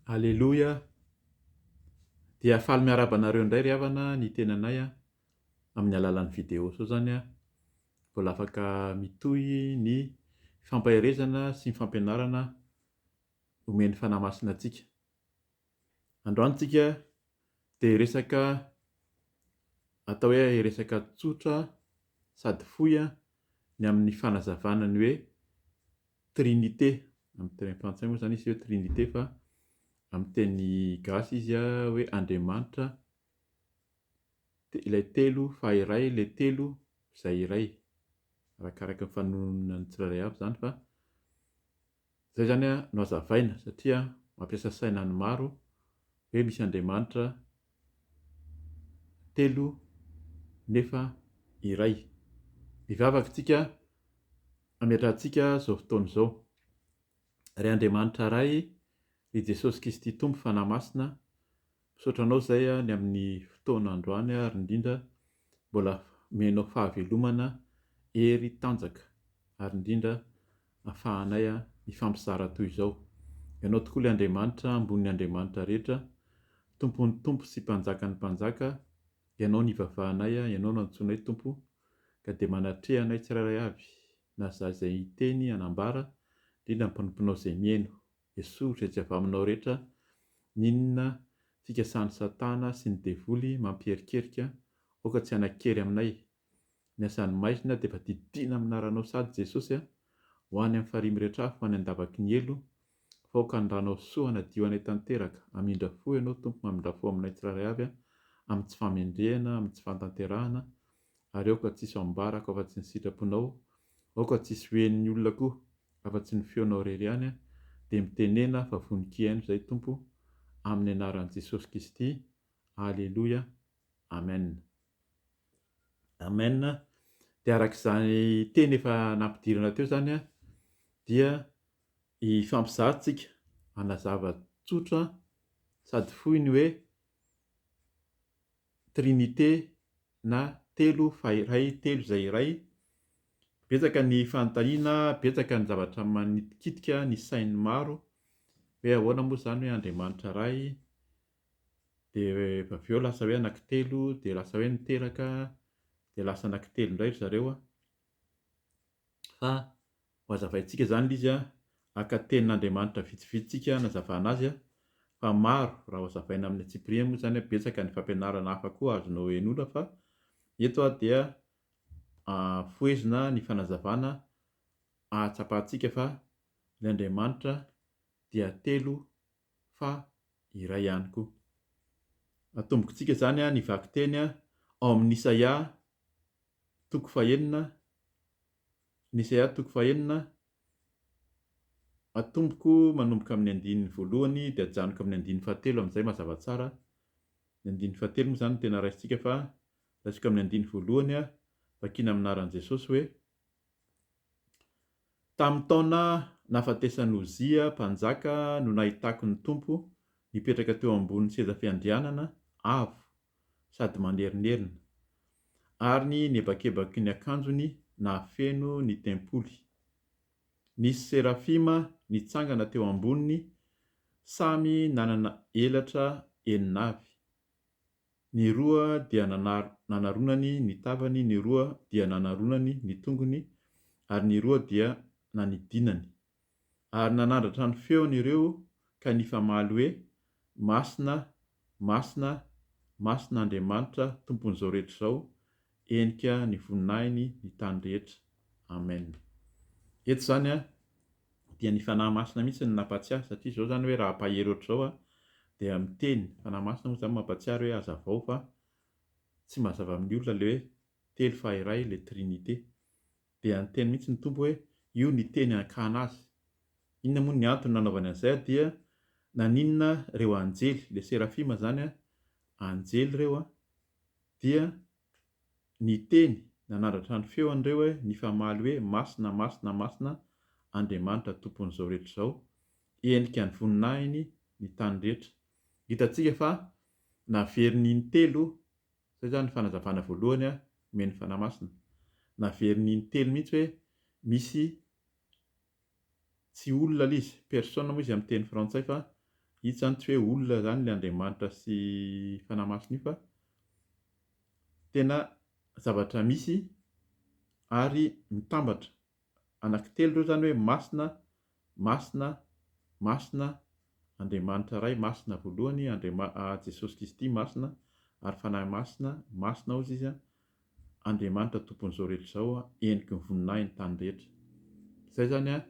Aleloia! Dia faly miarahaba anareo indray ry havana ny tenanay a, amin'ny alalan'ny vidéo sao zany a, mbola afaka mitohy ny fampaherezana sy ny fampianarana omen'ny Fanahy Masina antsika. Androany tsika dia hiresaka atao hoe hiresaka tsotra sady fohy ny amin'ny fanazavana ny hoe Trinite, amin'ny teny frantsay moa izany izy hoe Trinite fa amin'ny teny gasy izy hoe Andriamanitra ilay telo fa iray ilay telo izay iray. Arakaraka ny fanononana ny tsirairay avy izany fa izay izany no hazavaina satria mampiasa saina ny maro hoe misy Andriamanitra telo nefa iray. Mivavaka isika Ametrahantsika izao fotoana izao. Ry Andriamanitra Ray, ry Jesosy Kristy Tompo Fanahy Masina, misaotra Anao izay ny amin'ny fotoana androany ary indrindra mbola omenao fahavelomana, hery, tanjaka ary indrindra afahanay mifampizara toy izao. Ianao tokoa ilay Andriamanitra ambonin'ny Andriamanitra rehetra, Tompon'ny Tompo sy Mpanjakan'ny Mpanjaka, Ianao no ivavahanay, Ianao no antsoinay Tompo, ka dia manatreha anay tsirairay avy, na za izay hiteny hanambara, indrindra ny mpanomponao izay mihaino. Esory izay tsy avy aminao rehetra, n'inona fikasan'i satana sy ny devoly mampierikerika, aoka tsy hanan-kery aminay. Ny asan'ny maizina dia efa didiana amin'ny anaranao sady Jesosy a, ho any amin'ny farihy miretrafo any an-davaky ny helo, fa aoka ny ranao soa hanadio anay tanteraka, hamindra fo Ianao Tompo mamindra fo aminay tsirairay avy amin'ny tsy fahamendrehana, amin'ny tsy fahatanterahana, ary aoka tsisy ho ambarako afa-tsy ny sitraponao, aoka tsisy ho henon'ny olona koa afa-tsy ny feonao irery ihany, dia mitenena fa vonon-kihaino izay Tompo, amin'ny anaran'i Jesosy Kristy, Aleloia, Amen. Amen. Dia araka izany teny efa nampidirana teo izany dia hifampizaha tsika hanazava tsotra sady fohy ny hoe Trinite na telo fa iray, telo izay iray. Betsaka ny fanontaniana, betsaka ny zavatra manitikitika ny sain'ny maro hoe ahoana moa izany hoe Andriamanitra Ray, dia rehefa avy eo lasa hoe anankitelo, dia lasa hoe niteraka, dia lasa anankitelo indray ry zareo an. Fa ho hazavaintsika izany ilay izy an, haka tenin'Andriamanitra vitsivitsy tsika hanazavana azy an, fa maro raha ho hazavaina amin'ny antsipiriany moa izany an, betsaka ny fampianarana hafa koa azonao henoina fa eto aho dia fohezina ny fanazavana ahatsapantsika fa ilay Andriamanitra dia telo fa iray ihany koa. Atombokintsika izany ny vakiteny ao amin'ny Isaia toko fahenina, ny Isaia toko fahenina, atomboko manomboka amin'ny andininy voalohany dia ajanoko amin'ny andininy fahatelo amin'izay mazava tsara. Ny andininy fahatelo moa izany no tena raisintsika fa raisiko amin'ny andininy voalohany, vakiana amin'ny anaran'i Jesosy hoe, Tamin'ny taona nahafatesan'i Ozia mpanjaka no nahitako ny Tompo nipetraka teo ambonin'ny seza fiandrianana avo sady manerinerina, ary ny nebakebaky ny akanjony nahafeno ny tempoly. Nisy serafima nitsangana teo amboniny, samy nanana elatra enina avy. Ny roa dia nanaronany ny tavany, ny roa dia nanaronany ny tongony, ary ny roa dia nanidinany. Ary nanandratra ny feony ireo ka nifamaly hoe, Masina, masina, masina Andriamanitra Tompon'izao rehetra izao, henika ny voninahiny ny tany rehetra. Amen. Eto izany dia ny Fanahy Masina mihitsy no nampatsiahy satria izao izany hoe raha hampahery ohatr'izao aho dia miteny, Fanahy Masina moa izany mampatsiaro hoe hazavao fa tsy mazava amin'ny olona ilay hoe telo fa iray ilay Trinité. Dia niteny mihitsy ny Tompo hoe io ny teny hankana azy. Inona moa ny antony nanaovany an'izay dia naninona ireo anjely, ilay serafima izany anjely ireo dia Niteny, nanandratra ny feony ireo hoe, nifamaly hoe, Masina, masina, masina Andriamanitra Tompon'izao rehetra izao, henika ny voninahiny ny tany rehetra. Hitantsika fa naveriny intelo, izay izany ny fanazavana voalohany omen'ny Fanahy Masina, naveriny intelo mihitsy hoe misy tsy olona ilay izy, personne moa izy amin'ny teny frantsay fa Ito izany tsy hoe olona izany ilay Andriamanitra sy Fanahy Masina io fa tena zavatra misy ary mitambatra. Anankitelo ireo izany hoe masina, masina, masina, Andriamanitra Ray masina voalohany, Andriama, Jesosy Kristy masina ary Fanahy Masina, masina hozy izy an, Andriamanitra Tompon'izao rehetra izao, heniky ny voninahiny tany rehetra. Izay izany an,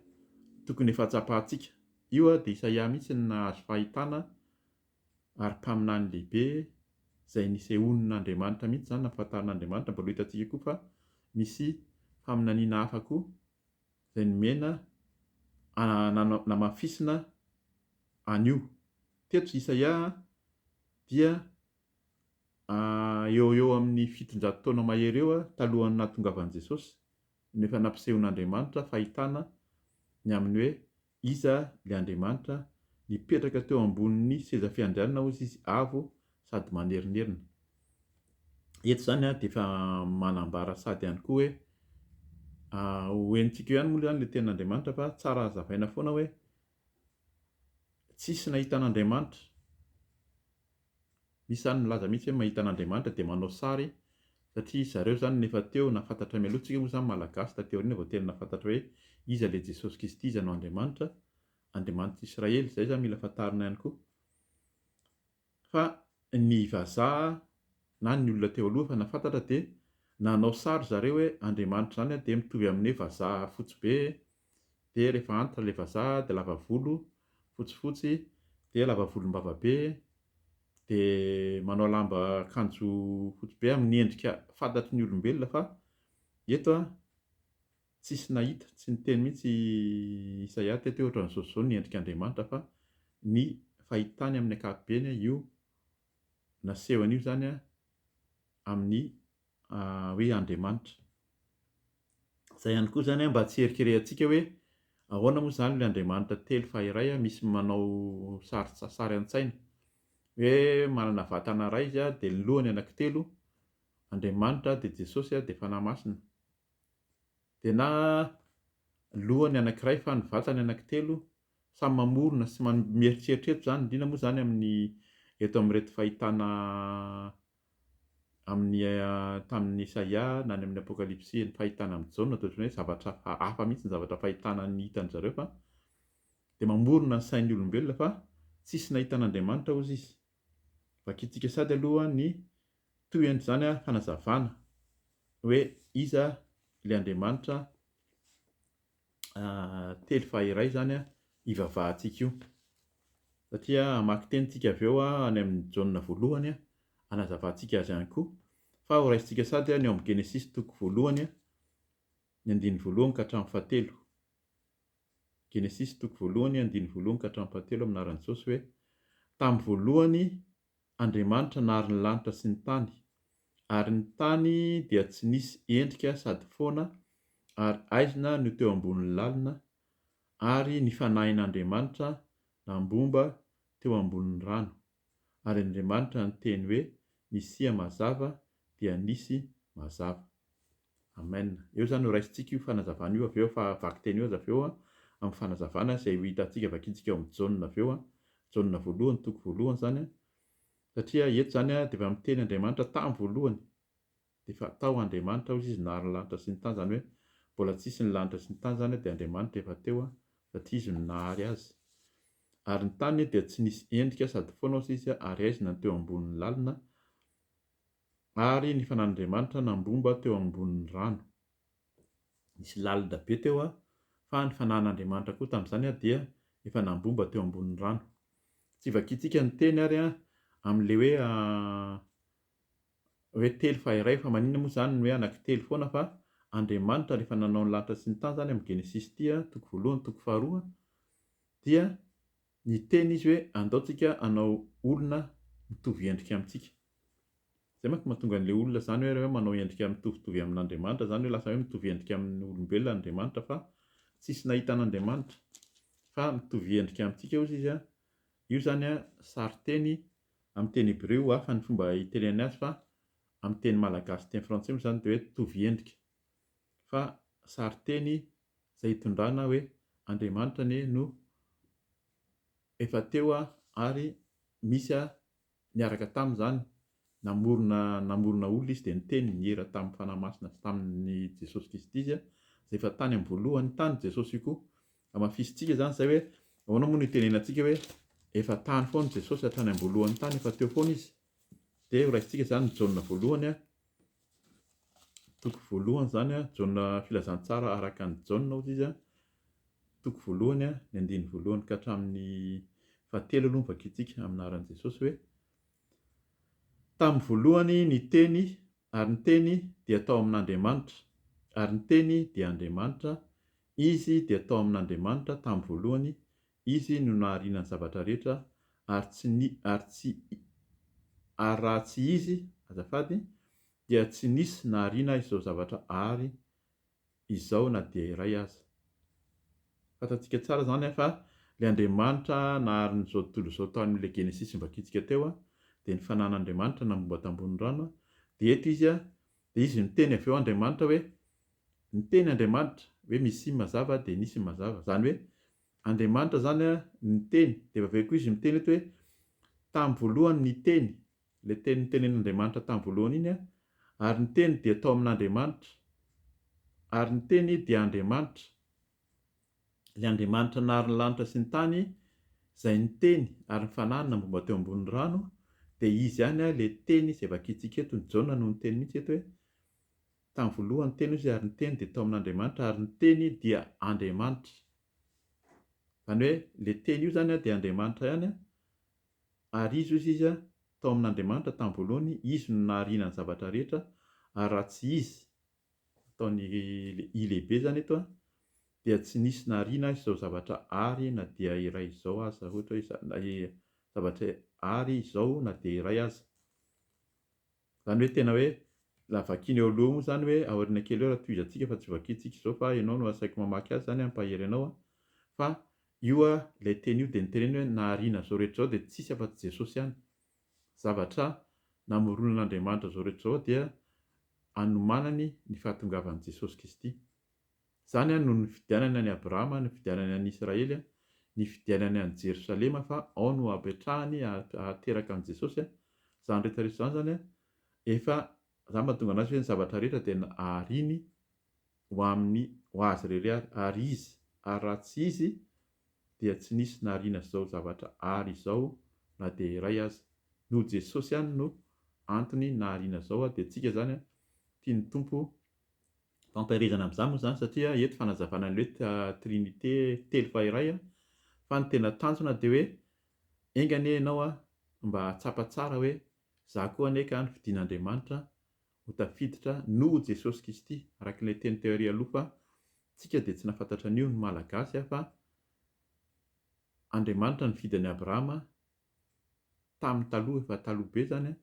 tokony efa tsapantsika. Io an dia Isaia mihitsy no nahazo fahitana ary mpaminany lehibe izay nisehoan'Andriamanitra mihitsy izany, nampahafantarin'Andriamanitra. Mbola ho hitantsika koa fa misy faminaniana hafa koa izay nomena namafisina an'io. Teto Isaia dia eo ho eo amin'ny 700 taona mahery eo talohan'ny nahatongavan'i Jesosy no efa nampisehon'Andriamanitra fahitana ny amin'ny hoe iza ilay Andriamanitra nipetraka teo ambonin'ny seza fiandrianana hozy izy avo sady manerinerina. Eto izany dia efa manambara sady ihany koa hoe ho henontsika eo ihany moa izany ilay tenin'Andriamanitra fa tsara hazavaina foana hoe tsisy nahita an'Andriamanitra. Misy izany milaza mihitsy hoe mahita an'Andriamanitra dia manao sary satria zareo izany no efa teo nahafantatra mialoha, tsika moa izany Malagasy taty aoriana vao tena nahafantatra hoe iza ilay Jesosy Kristy, iza no Andriamanitra, Andriamanitr'i Israely, izay izany mila fantarina ihany koa. Fa ny vazaha na ny olona teo aloha efa nahafantatra dia nanao sary zareo hoe Andriamanitra izany dia mitovy amin'ny hoe vazaha fotsy be dia rehefa antitra ilay vazaha dia lava volo fotsifotsy dia lava volombava be dia manao lamba akanjo fotsy be amin'ny endrika fantatry ny olombelona fa eto an tsisy nahita, tsy niteny mihitsy i Isaia teto hoe ohatran'izao sy izao ny endrik'Andriamanitra fa ny fahitany amin'ny ankapobeny io nasehony io izany amin'ny hoe Andriamanitra. Izay ihany koa izany mba tsy hierikirehantsika hoe ahoana moa izany ilay Andriamanitra telo fa iray, misy manao sary sary an-tsaina hoe manana vatana iray izy dia ny lohany anankitelo, Andriamanitra dia Jesosy dia Fanahy Masina. Dia na lohany anankiray fa ny vatany anankitelo, samy mamorona sy mieritreritra eto izany, indrindra moa izany amin'ny eto amin'ireto fahitana amin'ny tamin'ny Isaia na any amin'ny Apokalypsy, ny fahitana amin'i Jaona dia ohatran'ny hoe zavatra hafa mihitsy ny zavatra fahitana ny hitan-dry zareo fa dia mamorona ny sain'ny olombelona fa tsisy nahita an'Andriamanitra hozy izy. Vakintsika sady aloha ny tohin'izany fanazavana hoe iza ilay Andriamanitra telo faha iray izany ivavahantsika io. Satria hamaky teny tsika avy eo any amin'ny Jaona voalohany hanazavantsika azy ihany koa. Fa ho raisintsika sady ny ao amin'ny Genesisy toko voalohany, ny andininy voalohany ka hatramin'ny fahatelo. Genesisy toko voalohany, andininy voalohany ka hatramin'ny fahatelo amin'ny anaran'i Jesosy hoe, Tamin'ny voalohany Andriamanitra nahary ny lanitra sy ny tany, ary ny tany dia tsy nisy endrika sady foana ary aizina no teo ambonin'ny lalina, ary ny Fanahin'Andriamanitra nambomba teo ambonin'ny rano. Ary Andriamanitra niteny hoe, Misia mazava, dia nisy mazava. Amen. Eo izany ho raisintsika io fanazavana io avy eo fa vakiteny io aza avy eo amin'ny fanazavana izay ho hitantsika vakintsika ao amin'ny Jaona avy eo, Jaona voalohany toko voalohany izany satria eto izany dia efa miteny Andriamanitra tamin'ny voalohany dia efa tao Andriamanitra hozy izy nahary ny lanitra sy ny tany izany hoe mbola tsisy ny lanitra sy ny tany izany dia Andriamanitra efa teo satria izy no nahary azy. Ary ny tany dia tsy nisy endrika sady foana hozy izy ary aizina ny teo ambonin'ny lalina Ary ny fanan'Andriamanitra nambomba teo ambonin'ny rano. Nisy lalina be teo, fa ny fanan'Andriamanitra koa tamin'izany dia efa nambomba teo ambonin'ny rano. Tsy vakintsika ny teny ary amin'ilay hoe hoe telo fa iray, fa maninona moa izany ny hoe anankitelo foana fa Andriamanitra rehefa nanao ny lanitra sy ny tany izany amin'ny Genesisy ity, toko voalohany, toko faharoa, dia Niteny izy hoe andao tsika hanao olona mitovy endrika amintsika. Izay manko mahatonga an'ilay olona izany hoe hoe manao endrika mitovitovy amin'Andriamanitra izany hoe lasa hoe mitovy endrika amin'ny olombelona Andriamanitra fa tsisy nahita an'Andriamanitra fa mitovy endrika amintsika hozy izy an. Io izany an sarin-teny amin'ny teny hebreo hafa ny fomba itenenany azy fa amin'ny teny malagasy teny frantsay moa izany dia hoe mitovy endrika fa sarin-teny izay itondrana hoe Andriamanitra anie no efa teo. ary misy niaraka taminy izany, namorona namorona olona izy dia niteny niera tamin'ny Fanahy Masina sy tamin'i Jesosy Kristy izy, izay efa tany amin'ny voalohany tany Jesosy io koa. Hamafisintsika izany izay hoe ahoana moa no itenenantsika hoe efa tany foana Jesosy hatrany am-boalohany tany efa teo foana izy. Dia ho raisintsika izany ny Jaona voalohany, toko voalohany izany, Jaona filazantsara araka an'i Jaona hozy izy, toko voalohany, ny andininy voalohany ka hatramin'ny fahatelo aloha no vakintsika amin'ny anaran'i Jesosy hoe, Tamin'ny voalohany ny Teny, ary ny Teny dia tao amin'Andriamanitra, ary ny Teny dia Andriamanitra, Izy dia tao amin'Andriamanitra tamin'ny voalohany, Izy no nahariana ny zavatra rehetra, ary tsy ny, ary tsy, ary raha tsy Izy, azafady, dia tsy nisy nahariana izao zavatra àry izao na dia iray aza. Fantatsika tsara izany fa ilay Andriamanitra nahary an'izao tontolo izao tao amin'ilay Genesisy novakintsika teo dia ny fanan'Andriamanitra namomba tambony rano, dia eto Izy dia Izy miteny avy eo Andriamanitra hoe, niteny Andriamanitra hoe misia ny mazava dia nisy ny mazava. Izany hoe Andriamanitra izany niteny, dia avy eo koa Izy miteny eto hoe tamin'ny voalohany niteny, ilay teny notenenin'Andriamanitra tamin'ny voalohany iny, ary ny Teny dia tao amin'Andriamanitra, ary ny Teny dia Andriamanitra, ilay Andriamanitra nahary ny lanitra sy ny tany, izay niteny ary ny Fanahy nambomba teo ambonin'ny rano, dia Izy ihany ilay Teny izay vakintsika eto, ny Jaona no niteny mihitsy eto hoe, tamin'ny voalohany ny Teny hozy ary ny Teny dia tao amin'Andriamanitra, ary ny Teny dia Andriamanitra. Izany hoe ilay Teny io izany dia Andriamanitra ihany, Ary Izy, hozy izy, tao amin'Andriamanitra tamin'ny voalohany, Izy no nahariana ny zavatra rehetra, ary raha tsy Izy, ataony I lehibe izany eto, dia tsy nisy nahariana izao zavatra àry na dia iray izao aza, ohatra hoe zavatra àry izao na dia iray aza. Izany hoe tena hoe raha vakiana eo aloha moa izany hoe aoriana kely eo raha tohizantsika fa tsy vakintsika izao fa ianao no asaiko mamaky azy izany hampahery anao an! Fa io a ilay teny io dia niteneniny hoe nahariana izao rehetra izao dia tsisy afa-tsy Jesosy ihany. Zavatra namoronan'Andriamanitra izao rehetra izao dia anomanany ny fahatongavan'i Jesosy Kristy. Izany no nifidianany an'i Abrahama, nifidianany an'i Israely, nifidianany an'i Jerosalema fa ao no hapetrahany hahateraka an'i Jesosy. Izany rehetra rehetra izany izany efa, izany mahatonga an'azy hoe ny zavatra rehetra dia nahariany ho amin'ny, ho azy irery ary, ary izy, ary raha tsy izy dia tsy nisy nahariana izao zavatra ary izao na dia iray aza. Noho Jesosy ihany no antony nahariana izao dia tsika izany tian'ny Tompo Fampaherezana amin'izany moa izany satria eto fanazavana an'ilay hoe Trinite telo fa iray fa ny tena tanjona dia hoe enga anie ianao mba hahatsapa tsara hoe za koa anie ka nofidin'Andriamanitra ho tafiditra noho Jesosy Kristy araka ilay teny teo ary aloha fa tsika dia tsy nahafantatra an'io ny Malagasy fa Andriamanitra nifidy an'i Abrahama tamin'ny taloha, efa taloha be izany an,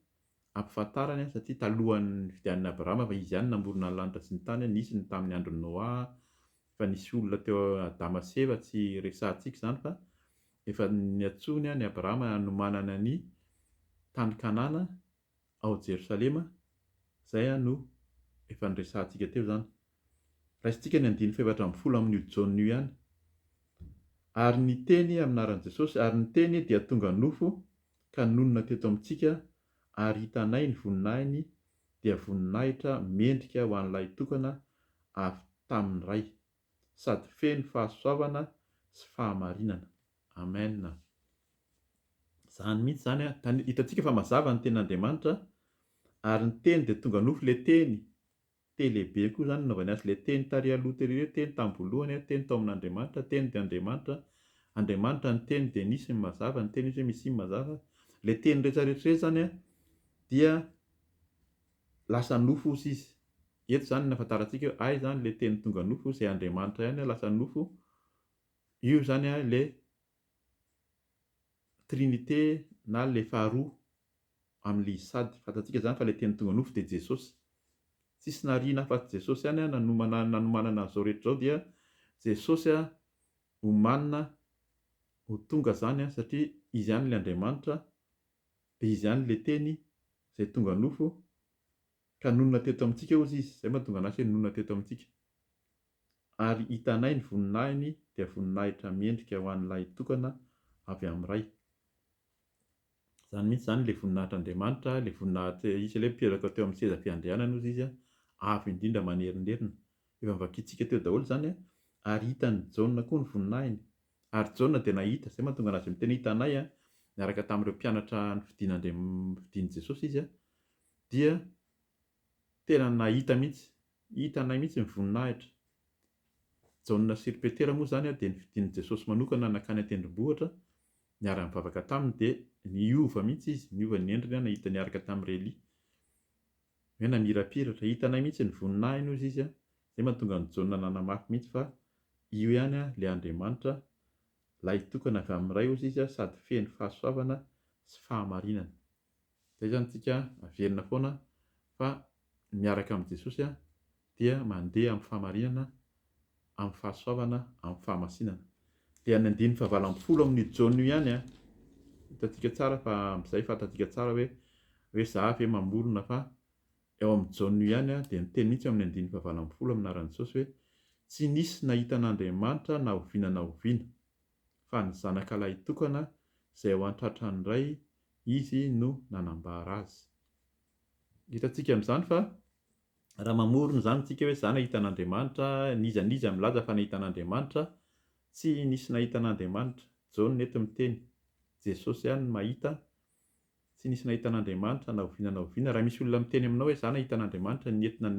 ampifantarany an, satria talohan'ny nifidianan'i Abrahama fa izy ihany namorona ny lanitra sy ny tany an, nisy ny tamin'ny andron'i Noa, efa nisy olona teo Adama sy Eva, tsy resahantsika izany fa efa niantsoany an i Abrahama hanomanana ny tany Kanana ao Jerosalema, izay no efa niresahantsika teo izany. Raisintsika ny andininy faha-14 amin'io Jaona io ihany. Ary ny Teny, amin'ny anaran'i Jesosy, ary ny Teny dia tonga nofo ka nonina teto amintsika, ary hitanay ny voninahiny, dia voninahitra mendrika ho an'ny Lahitokana avy tamin'ny Ray, sady feno fahasoavana sy fahamarinana. Amen. Izany mihitsy izany an. Hitantsika fa mazava ny tenin'Andriamanitra, ary ny Teny dia tonga nofo ilay Teny, T lehibe koa izany nanaovany azy ilay teny tary aloha tery hoe teny tamin'ny voalohany an, teny tao amin'Andriamanitra, teny dia Andriamanitra, Andriamanitra ny teny dia nisy ny mazava, ny teny izy hoe misy ny mazava, ilay teny rehetra rehetra ireny izany an dia lasa nofo ozy izy. Eto izany no ahafantarantsika hoe hay izany ilay teny tonga nofo izay Andriamanitra ihany lasa nofo, io izany an ilay Trinite na ilay faharoa amin'ilay izy sady fantatsika izany fa ilay teny tonga nofo dia Jesosy. Tsisy nariana afa-tsy Jesosy ihany nanomana nanomanana an'izao rehetra izao dia Jesosy omanina ho tonga izany satria Izy ihany ilay Andriamanitra dia Izy ihany ilay teny izay tonga nofo ka nonina teto amintsika hozy Izy, izay mahatonga an'azy hoe nonina teto amintsika. Ary hitanay ny voninahiny dia voninahitra mendrika ho an'ny Lahitokana avy amin'ny Ray. Izany mihitsy izany ilay voninahitr'Andriamanitra, ilay voninahitra, izy ilay mipetraka teo amin'ny seza fiandrianana hozy izy, avo indrindra manerinerina. Efa novakintsika teo daholo izany ary hitan'i Jaona koa ny voninahiny. Ary Jaona dia nahita, izay mahatonga an'azy miteny hoe hitanay, niaraka tamin'ireo mpianatra nofidin'Andriam, nofidin'i Jesosy izy, dia tena nahita mihitsy, hitanay mihitsy ny voninahitra. Jaona sy ry Petera moa izany dia nofidin'i Jesosy manokana nankany an-tendrombohitra, niara-nivavaka taminy dia niova mihitsy izy, niova ny endriny nahita niaraka tamin'i Elia. Hoe namirapiratra, hitanay mihitsy ny voninahiny hozy izy, izay mahatonga an'i Jaona nanamafy mihitsy fa io ihany ilay Andriamanitra lahitokana avy amin'ny Ray hozy izy sady feno fahasoavana sy fahamarinana. Izay izany tsika averina foana fa ny miaraka amin'i Jesosy dia mandeha amin'ny fahamarinana, amin'ny fahasoavana, amin'ny fahamasinana. Dia ny andininy fahavalo ambinifolo amin'io Jaona io ihany, hitantsika tsara fa amin'izay fantatsika tsara hoe hoe za ve mamorona fa eo amin'ny Jaona io ihany dia miteny mihitsy eo amin'ny andininy fahavalo ambinifolo amin'ny anaran'i Jesosy hoe tsy nisy nahita an'Andriamanitra na oviana na oviana fa ny Zanaka lahitokana izay ao an-tratran'ny Ray Izy no nanambara azy. Hitantsika amin'izany fa raha mamorona izany isika hoe za nahita an'Andriamanitra, n'iza n'iza milaza fa nahita an'Andriamanitra, tsy nisy nahita an'Andriamanitra. Jaona eto miteny, Jesosy ihany no mahita, tsy nisy nahita an'Andriamanitra na oviana na oviana. Raha misy olona miteny aminao hoe za nahita an'Andriamanitra, nentina,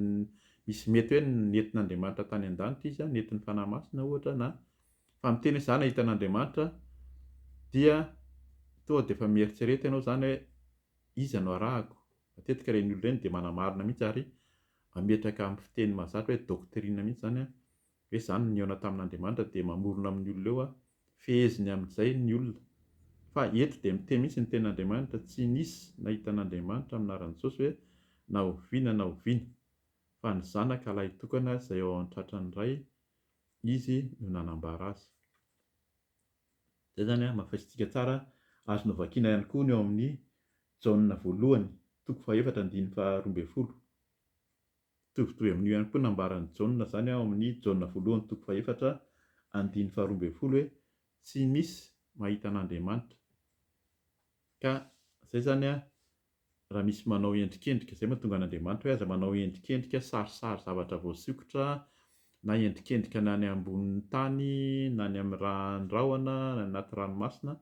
misy mety hoe nentin'Andriamanitra tany an-danitra izy, nentin'ny Fanahy Masina ohatra na Fa miteny hoe za nahita an'Andriamanitra dia tonga dia efa mieritrereta ianao izany hoe iza no arahako? Matetika ireny olona ireny dia manamarina mihitsy ary mametraka amin'ny fiteny mahazatra hoe doctrine mihitsy izany an, hoe za no nihaona tamin'Andriamanitra dia mamorona amin'ny olona eo aho, feheziny amin'izay ny olona. Fa eto dia miteny mihitsy ny tenin'Andriamanitra tsy nisy nahita an'Andriamanitra amin'ny anaran'i Jesosy hoe na oviana na oviana fa ny Zanaka lahitokana izay ao an-tratran'ny Ray Izy no nanambara azy. Izay izany an, mafaisintsika tsara, azonao vakiana ihany koa ny ao amin'ny Jaona voalohany, toko fahefatra andininy faharoambinifolo. Mitovitovy amin'io ihany koa nambaran'i Jaona izany ao amin'ny Jaona voalohany toko fahefatra andininy faharoambinifolo hoe tsy misy mahita an'Andriamanitra. Ka izay izany an, raha misy manao endrikendrika, izay mahatonga an'Andriamanitra hoe aza manao endrikendrika sarisary zavatra voasikotra na endrikendrika na any ambonin'ny tany na any amin'ny rah-rahona na any anaty ranomasina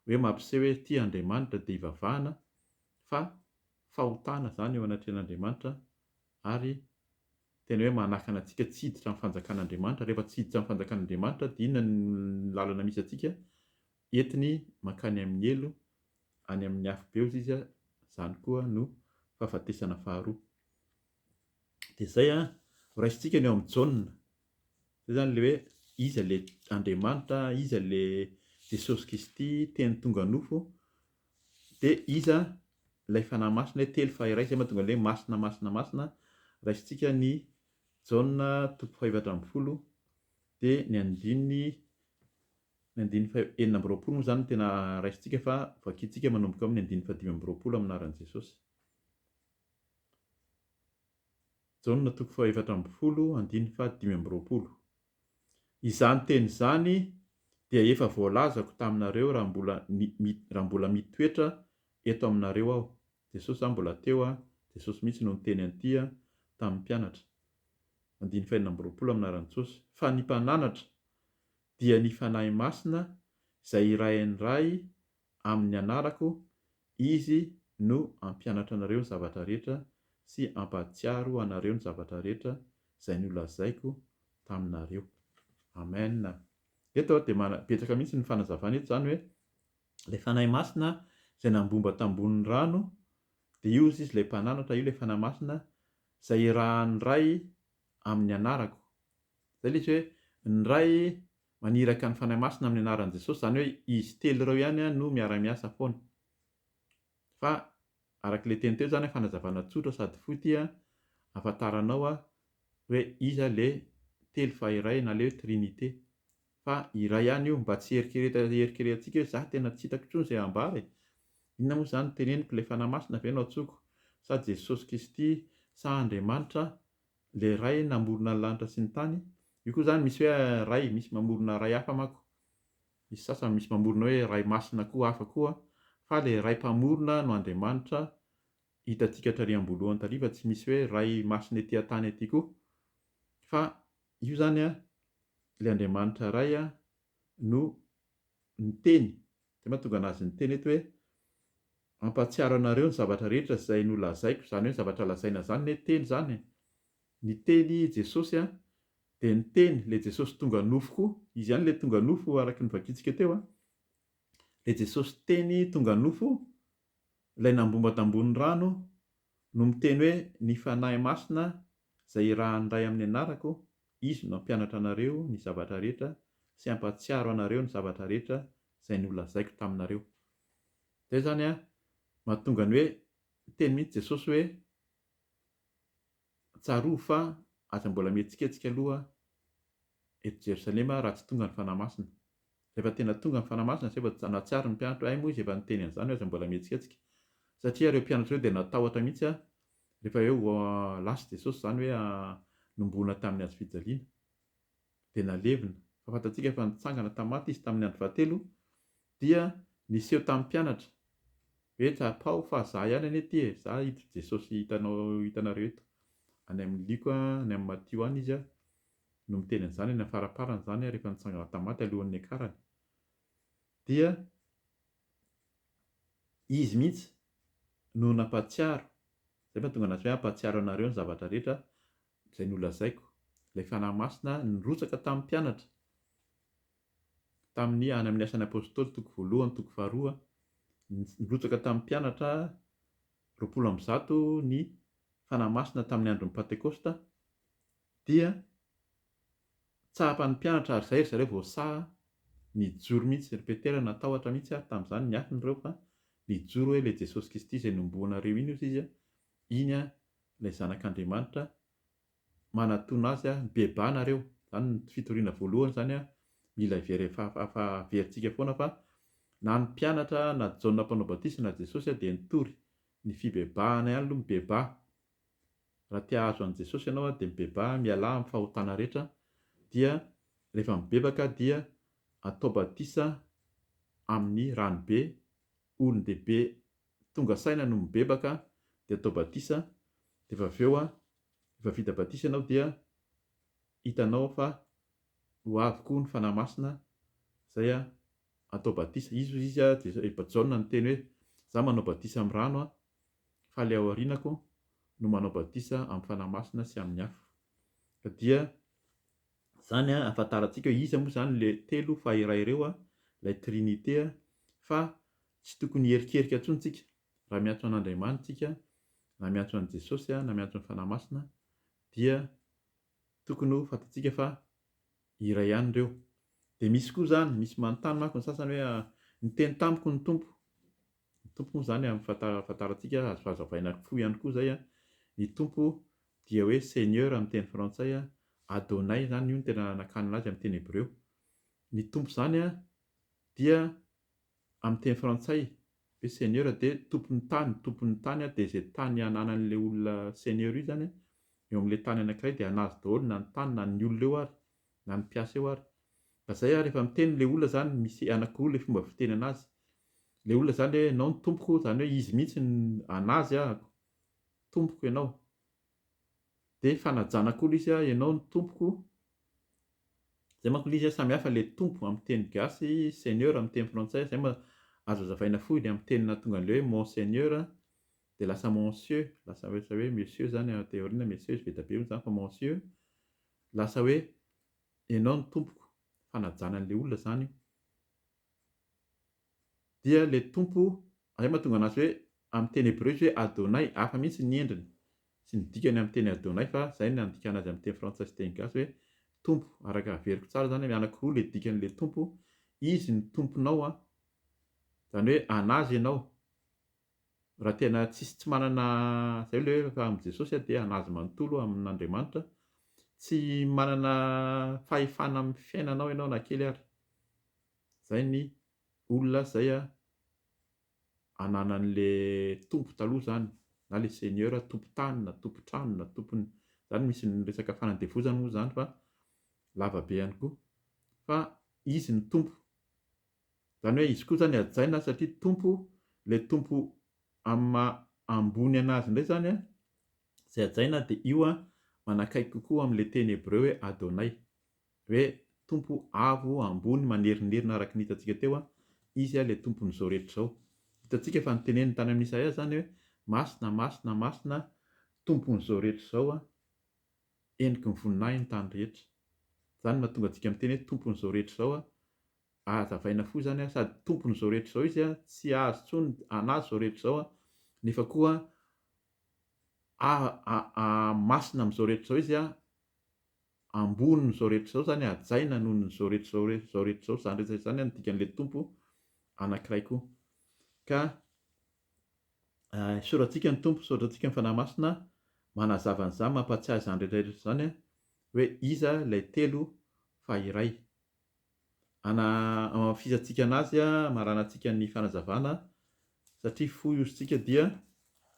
hoe mampiseho hoe ity Andriamanitra dia ivavahana fa fahotana izany eo anatrehan'Andriamanitra ary tena hoe manakana antsika tsy hiditra amin'ny fanjakan'Andriamanitra, rehefa tsy hiditra amin'ny fanjakan'Andriamanitra dia inona ny lalana misy antsika? Entiny mankany amin'ny helo any amin'ny afobe hozy izy, izany koa no fahafatesana faharoa. Dia izay an, ho raisintsika ny ao amin'i Jaona. Izay izany ilay hoe iza ilay Andriamanitra, iza ilay Jesosy Kristy, Teny tonga nofo, dia iza ilay Fanahy Masina hoe telo fa iray, izay mahatonga ilay hoe masina, masina, masina. Raisintsika ny Jaona toko fahefatra ambinifolo, dia ny andininy Ny andininy faha 26 moa izany no tena raisintsika fa vakintsika manomboka amin'ny andininy faha 25 amin'ny anaran'i Jesosy. Jaona toko faha 14 andininy faha 25. Izany teny izany dia efa voalazako taminareo raha mbola raha mbola mitoetra eto aminareo aho. Jesosy izany mbola teo, Jesosy mihitsy no niteny an'ity tamin'ny mpianatra. Andininy faha 26 amin'ny anaran'i Jesosy. Fa ny mpananatra dia ny Fanahy Masina izay irahin'ny Ray amin'ny anarako, Izy no hampianatra anareo ny zavatra rehetra sy hampahatsiaro anareo ny zavatra rehetra izay nolazaiko taminareo. Amen. Eto dia mana, betsaka mihitsy ny fanazavana eto izany hoe ilay Fanahy Masina izay nambomba tambonin'ny rano dia io izy ilay mpananatra, io ilay Fanahy Masina izay irahan'ny Ray amin'ny anarako. Izay ilay izy hoe ny Ray maniraka ny Fanahy Masina amin'ny anaran'i Jesosy, izany hoe izy telo ireo ihany no miara-miasa foana. Fa araka ilay teny teo izany fanazavana tsotra sady fohy ity ahafantaranao hoe iza ilay telo fa iray na ilay hoe Trinité. Fa iray ihany io, mba tsy hierikerehantsika hoe za tena tsy hitako intsony izay ambara e! Inona moa izany no teneniko, ilay Fanahy Masina ve no antsoiko sa Jesosy Kristy sa Andriamanitra Ilay Ray namorona ny lanitra sy ny tany, io koa izany misy hoe Ray, misy mamorona Ray hafa manko, misy sasany misy mamorona hoe Ray Masina koa hafa koa, Fa ilay Ray Mpamorona no Andriamanitra hitantsika hatrary am-boalohany tary fa tsy misy hoe Ray masina ety an-tany ety koa. Fa io izany an, ilay Andriamanitra Ray no niteny, izay mahatonga an'azy niteny eto hoe, hampahatsiaro anareo ny zavatra rehetra izay nolazaiko, izany hoe ny zavatra lazaina izany anie teny izany e, niteny i Jesosy an, dia niteny, ilay Jesosy tonga nofo koa, Izy ihany ilay tonga nofo araka ny novakintsika teo an, ilay Jesosy teny tonga nofo, ilay nambomba tambony rano, no miteny hoe ny Fanahy Masina izay irahan'ny Ray amin'ny anarako, Izy no hampianatra anareo ny zavatra rehetra sy hampahatsiaro anareo ny zavatra rehetra izay nolazaiko taminareo. Izay izany an, mahatonga ny hoe niteny mihitsy Jesosy hoe tsarovy fa aza mbola mihetsiketsika aloha eto Jerosalema raha tsy tonga ny Fanahy Masina. Rehefa tena tonga ny Fanahy Masina izay vao nahatsiaro ny mpianatra hoe hay moa izy efa niteny an'izany hoe aza mbola mihetsiketsika. Satria ireo mpianatra ireo dia natahotra mihitsy rehefa hoe lasa Jesosy izany hoe nomboana tamin'ny hazo fijaliana. Dia nalevina. Fa fantatsika fa nitsangana tamin'ny maty izy tamin'ny andro fahatelo dia niseho tamin'ny mpianatra hoe tsapao fa za ihany anie ity e, za ito Jesosy hitanao hitanareo eto. Any amin'ny Lioka, any amin'ny Matio any izy no miteny an'izany any amin'ny faraparany izany rehefa nitsangana tamin'ny maty alohan'ny niakarany. Dia izy mihitsy no nampahatsiaro, izay mahatonga anazy hoe hampahatsiaro anareo ny zavatra rehetra izay nolazaiko. Ilay Fanahy Masina nirotsaka tamin'ny mpianatra tamin'ny any amin'ny Asan'ny Apostoly toko voalohany, toko faharoa, nirotsaka tamin'ny mpianatra 120 ny Fanahy Masina tamin'ny andron'ny Pantekosta dia tsapan'ny mpianatra ary izay ry zareo vao sahy nijoro mihitsy, ry Petera natahotra mihitsy ary tamin'izany niafina ireo fa nijoro hoe ilay Jesosy Kristy izay nohomboanareo iny hozy izy iny ilay Zanak'Andriamanitra manatona azy mibebaha nareo, izany ny fitoriana voalohany izany mila averintsika foana fa na ny mpianatra na Jaona mpanao batisa na Jesosy dia nitory ny fibebahana ihany aloha mibebaha Raha te hahazo an'i Jesosy ianao dia mibebaha, mialà amin'ny fahotana rehetra, dia rehefa mibebaka dia atao batisa amin'ny rano be, olon-dehibe tonga saina no mibebaka dia atao batisa, dia efa avy eo rehefa vita batisa ianao dia hitanao fa ho avy koa ny Fanahy Masina izay atao batisa, izy hozy izy, Jaona niteny hoe za manao batisa amin'ny rano fa ilay ao aorianako no manao batisa amin'ny Fanahy Masina sy amin'ny afo. Ka dia izany ahafantarantsika hoe iza moa izany ilay telo fa iray ireo, ilay Trinite, fa tsy tokony hierikerika intsony tsika raha miantso an'Andriamanitra tsika, na miantso an'i Jesosy, na miantso ny Fanahy Masina, dia tokony ho fantatsika fa iray ihany ireo. Dia misy koa izany, misy manontany manko ny sasany hoe niteny tamiko ny Tompo, Ny Tompo moa izany amin'ny fahafantarantsika azo hazavaina fohy ihany koa izay, ny Tompo dia hoe Seigneur amin'ny teny frantsay, Adonai izany io no tena nakanana azy amin'ny teny hebreo. Ny Tompo izany dia amin'ny teny frantsay hoe Seigneur dia tompon'ny tany, tompon'ny tany dia izay tany ananan'ilay olona Seigneur io izany eo amin'ilay tany anankiray dia an'azy daholo na ny tany na ny olona eo ary na ny mpiasa eo ary. Ka zay ary rehefa miteny le olona zany misy anakiroa le fomba fiteny anazy. Le olona zany hoe enao no tompoko zany hoe izy mihitsy no anazy ahako, tompoko enao. De fanajana koa le izy a, enao no tompoko, zay manko le izy a samy hafa le tompo amin'ny teny gasy, seigneur amin'ny teny frantsay, zay ma azo azavaina fohy le amin'ny teny nahatonga an'le hoe mon seigneur de lasa monsieur, lasa hoe monsieur zany aty aoriana, monsieur izy be dia be moa zany fa monsieur, lasa hoe Ianao no tompoko, fanajana an'ilay olona izany io. Dia ilay Tompo, izay mahatonga anazy hoe amin'ny teny hebreo izy hoe Adonai, hafa mihitsy ny endriny sy ny dikany amin'ny teny Adonai fa izay no nandikana azy amin'ny teny frantsay sy teny gasy hoe Tompo, araka averiko tsara izany hoe anankiroa ilay dikan'ilay Tompo, Izy no Tomponao an, izany hoe an'Azy ianao, Raha tena tsisy tsy manana zay le hoe fa amin'i Jesosy aho dia an'azy manontolo amin'Andriamanitra, tsy manana fahefana amin'ny fiainanao ianao na kely ary. Zay ny olona zay ananan'le tompo taloha zany na le seigneur tompon-tany na tompon-trano na tompon zany misy ny resaka fanandevozana moa zany fa lava be ihany koa fa izy no tompo. Izany hoe izy koa izany hajaina satria Tompo, Ilay Tompo amin'ny maha ambony an'azy indray izany an, izay hajaina dia io an, manakaiky kokoa amin'ilay teny hebreo hoe Adonai. Hoe Tompo avo, ambony, manerinerina araka ny hitantsika teo an, Izy ilay Tompon'izao rehetra izao. Hitantsika fa noteneniny tany amin'i Isaia izany hoe, Masina, masina, masina, Tompon'izao rehetra izao an, endriky ny voninahiny ny tany rehetra. Izany no mahatonga antsika miteny hoe Tompon'izao rehetra izao an, Hazavaina fohy izany an, sady Tompon'izao rehetra izao Izy an, tsy azy intsony, an'Azy izao rehetra izao an, nefa koa a a a masina amin'izao rehetra izao Izy an, ambonin'izao rehetra izao izany, hajaina noho ny izao rehetra izao izao rehetra izao, izany rehetra izany an no dikan'ilay Tompo anankiray koa. Ka isaorantsika ny Tompo, isaorantsika ny Fanahy Masina manazava an'izany, mampahatsiahy izany rehetra rehetra izany an, hoe iza ilay telo fa iray. Ana hamafisantsika anazy hamaranantsika ny fanazavana satria fohy ozintsika dia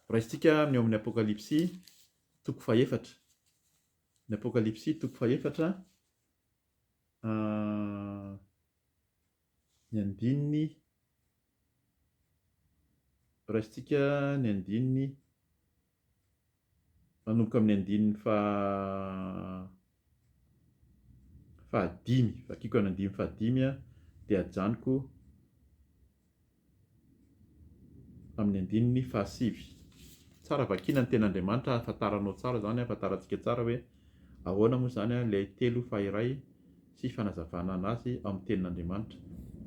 raisintsika ny ao amin'ny Apokalypsy toko fahefatra. Ny Apokalypsy toko fahefatra ny andininy raisintsika ny andininy Manomboka amin'ny andininy faha fahadimy, vakiko ny andininy fahadimy dia ajanoko amin'ny andininy fahasivy. Tsara vakiana ny tenin'Andriamanitra ahafantaranao tsara izany, ahafantarantsika tsara hoe ahoana moa izany ilay telo faha-iray sy fanazavana anazy ao amin'ny Tenin'Andriamanitra.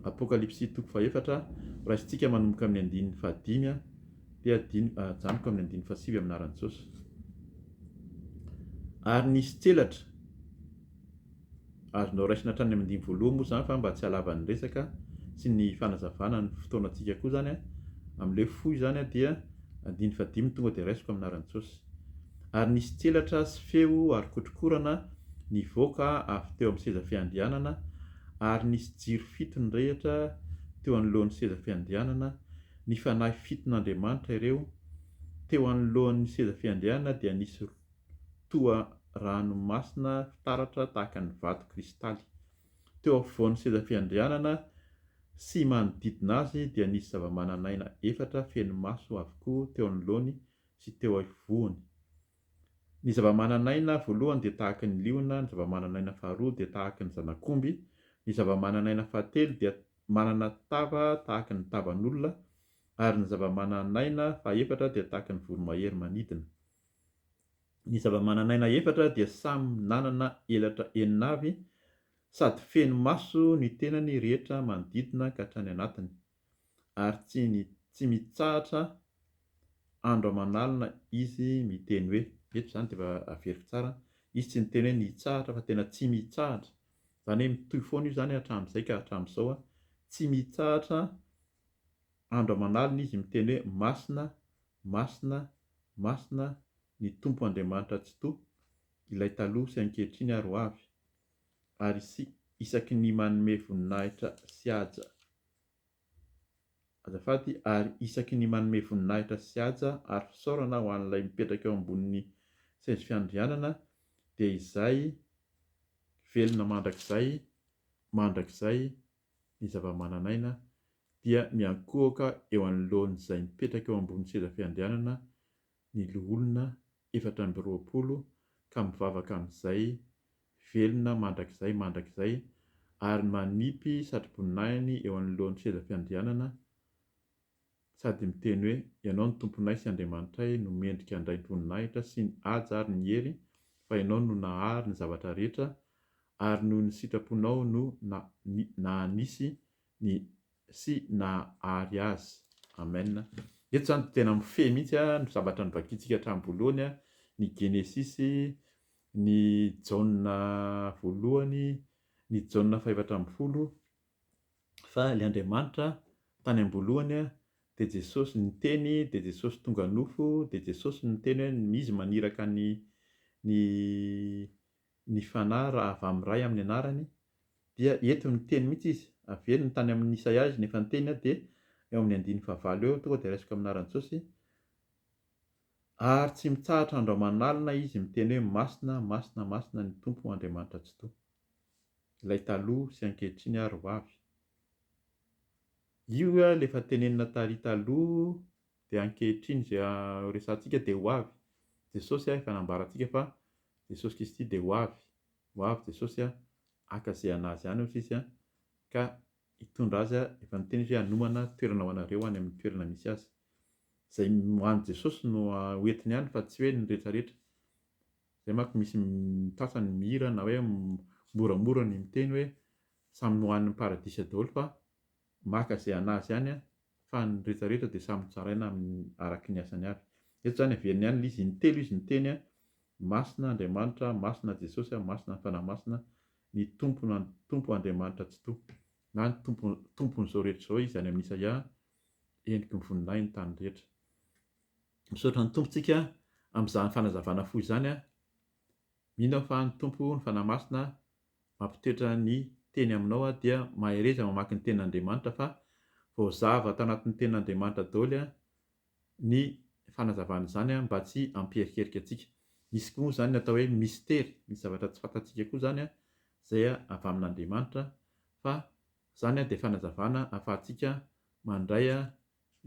Apokalypsy toko fahefatra, raisintsika manomboka amin'ny andininy fahadimy dia ajanoko amin'ny andininy fahasivy amin'ny anaran'i Jesosy. Ary nisy tselatra, azonao raisina hatrany amin'ny andininy voalohany moa izany fa mba tsy halavan'ny resaka sy ny fanazavana ny fotoanantsika koa izany, amin'ilay fohy izany dia andininy fahadimy tonga dia raisiko amin'ny anaran'i Jesosy. Ary nisy tselatra sy feo ary kotrokorana nivoaka avy teo amin'ny seza fiandrianana, ary nisy jiro fito nirehitra teo anoloan'ny seza fiandrianana, ny fanahy fiton'Andriamanitra ireo, teo anoloan'ny seza fiandrianana dia nisy toa ranomasina fitaratra tahaka ny vato kristaly. Teo afovoan'ny seza fiandrianana sy manodidina azy dia nisy zava-manan'aina efatra feno maso avokoa teo anoloany sy teo afovoany. Ny zava-manan'aina voalohany dia tahaka ny liona, ny zava-manan'aina faharoa dia tahaka ny zanak'omby, ny zava-manan'aina fahatelo dia manana tava tahaka ny tavan'olona, ary ny zava-manan'aina fahefatra dia tahaka ny voromahery manidina. Ny zava-manan'aina efatra dia samy nanana elatra enina avy, sady feno maso ny tenany rehetra manodidina ka hatrany anatiny. ary tsy ny tsy mitsahatra andro aman'alina izy miteny hoe, eto izany dia efa averiko tsara, izy tsy niteny hoe nitsahatra fa tena tsy mitsahatra, izany hoe mitohy foana io izany hatramin'izay ka hatramin'izao, tsy mitsahatra andro aman'alina izy miteny hoe masina, masina, masina ny Tompo Andriamanitra Tsitoha, ilay taloha sy ankehitriny ary ho avy, ary isaky ny manome voninahitra sy haja. Azafady, ary isaky ny manome voninahitra sy haja ary fisaorana ho an'ilay mipetraka eo ambonin'ny seza fiandrianana, dia izay velona mandrakizay mandrakizay ny zava-manan'aina dia miankohoka eo anoloan'izay mipetraka eo ambonin'ny seza fiandrianana ny loholona 24 ka mivavaka amin'izay velona mandrakizay mandrakizay ary manipy satroboninahiny eo anoloan'ny seza fiandrianana sady miteny hoe, Ianao no Tomponay sy Andriamanitray no mendrika handray ny voninahitra sy ny haja ary ny hery, fa Ianao no nahary ny zavatra rehetra, ary noho ny sitraponao no nahanisy ny sy nahary azy. Amen. Eto izany dia tena mifehy mihitsy ny zavatra novakintsika hatramin'ny voalohany, ny Genesisy, ny Jaona voalohany, ny Jaona fahefatra ambin'ny folo, fa ilay Andriamanitra tany am-boalohany dia Jesosy niteny, dia Jesosy tonga nofo, dia Jesosy niteny hoe Izy maniraka ny ny ny Fanahy raha avy amin'ny Ray amin'ny anarany, dia eto niteny mihitsy izy, averiny tany amin'ny Isaia izy nefa niteny dia eo amin'ny andininy fahavalo eo, tonga dia raisiko amin'ny anaran'i Jesosy, ary tsy mitsahatra andro aman'alina izy miteny hoe masina, masina, masina ny Tompo Andriamanitra Tsitoha, ilay taloha sy ankehitriny ary ho avy. Io ilay efa tenenina tary taloha dia ankehitriny izay resahantsika dia ho avy. Jesosy efa nambarantsika fa Jesosy Kristy dia ho avy. Ho avy Jesosy haka izay an'Azy any hoy izy ka hitondra azy, efa niteny izy hoe hanomana toerana ho anareo any amin'ny toerana misy azy. Izay ho an'i Jesosy no ho entiny any fa tsy hoe ny rehetrarehetra. Izay manko misy sasany mihira na hoe moramora ny miteny hoe samy ho any paradisa daholo fa maka izay an'azy any fa ny rehetrarehetra dia samy hotsaraina amin'ny araky ny asany avy. Eto izany averiny ihany ilay izy, intelo izy niteny Masina Andriamanitra, Masina Jesosy, Masina ny Fanahy Masina, ny Tompo Tompo Andriamanitra Tsitoha, na ny Tompo Tompon'izao rehetra izao izy any amin'ny Isaia, Endriky ny voninahiny ny tany rehetra. Misaotra ny Tompo tsika amin'izany fanazavana fohy izany. Mino aho fa ny Tompo, ny Fanahy Masina mampitoetra ny teny aminao aho dia mahereza mamaky ny tenin'Andriamanitra fa voazava tao anatin'ny tenin'Andriamanitra daholo ny fanazavana izany mba tsy hampierikerika antsika. Misy koa moa izany ny atao hoe mistery, misy zavatra tsy fantatsika koa izany izay avy amin'Andriamanitra fa izany dia fanazavana ahafahantsika mandray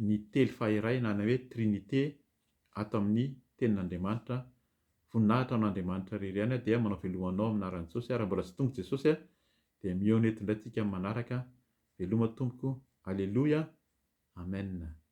ny telo fahiray na ny hoe trinite ato amin'ny tenin'Andriamanitra. Voninahitra ho an'Andriamanitra irery ihany dia manao veloma anao amin'ny anaran'i Jesosy raha mbola tsy tonga Jesosy dia mihaona eto indray tsika amin'ny manaraka. Veloma tompoko. Aleloia. Amen.